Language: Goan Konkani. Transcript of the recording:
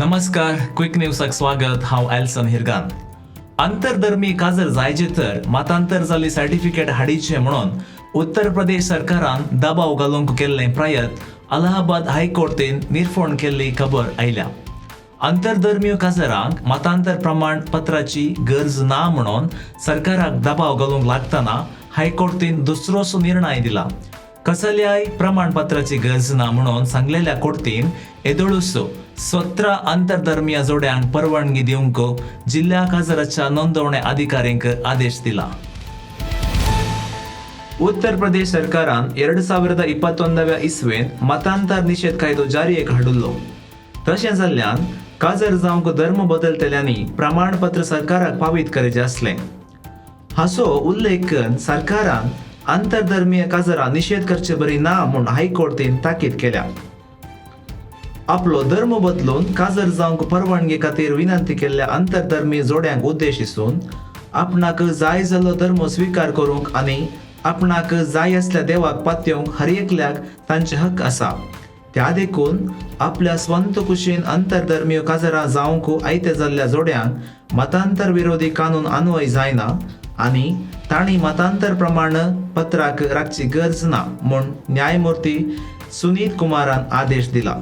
नमस्कार, क्विक न्यूजाक स्वागत. हांव एल्सन हिरगान. आंतरधर्मी काजर जायचे तर मतांतर जाल्ली सर्टिफिकेट हाडीचे म्हणून उत्तर प्रदेश सरकारान दबाव घालूंक केल्ले प्रयत्न अलाहाबाद हायकोर्टीन निर्फोण केल्ली खबर आयल्या. आंतरधर्मीय काजरांक मतांतर प्रमाणपत्राची गरज ना म्हणून सरकाराक दबाव घालूंक लागतना हायकोर्टीन दुसरोच निर्णय दिला. कसल्याय प्रमाणपत्राची गरज ना म्हणून सांगलेल्या कोर्टीन येदोळूस 17 आंतरधर्मीय जोड्यांक परवानगी दिवंक जिल्ल्या काजराच्या नोंदवणे अधिकाऱ्यांक आदेश दिला. उत्तर प्रदेश सरकारान 2021व्या इस्वेंत मतांतर निशेध कायदो जारीयेक हाडिल्लो. तशें जाल्ल्यान काजर जावंक धर्म बदलतल्यांनी प्रमाणपत्र सरकाराक पावीत करचें आसलें. हाचो उल्लेख करून सरकारान आंतरधर्मीय काजरां निशेध करचे बरी ना म्हूण हायकोर्टीन ताकीद केल्या. आपलो धर्म बदलून काजर जावंक परवानगी खातीर विनंती केल्ल्या आंतरधर्मीय जोड्यांक उद्देश आसून आपणाक जाय जाल्लो धर्म स्विकार करूंक आनी आपणाक जाय असल्या देवाक पातयेवंक हर एकल्याक तांचे हक्क आसा. त्या देखून आपल्या स्वंत कुशीन आंतरधर्मीय काजरां जावंक आयते जाल्ल्या जोड्यांक मतांतर विरोधी कानून अन्वय जायना आनी तांणी मतांतर प्रमाण पत्राक राखची गरज ना म्हूण न्यायमूर्ती सुनीत कुमारान आदेश दिला.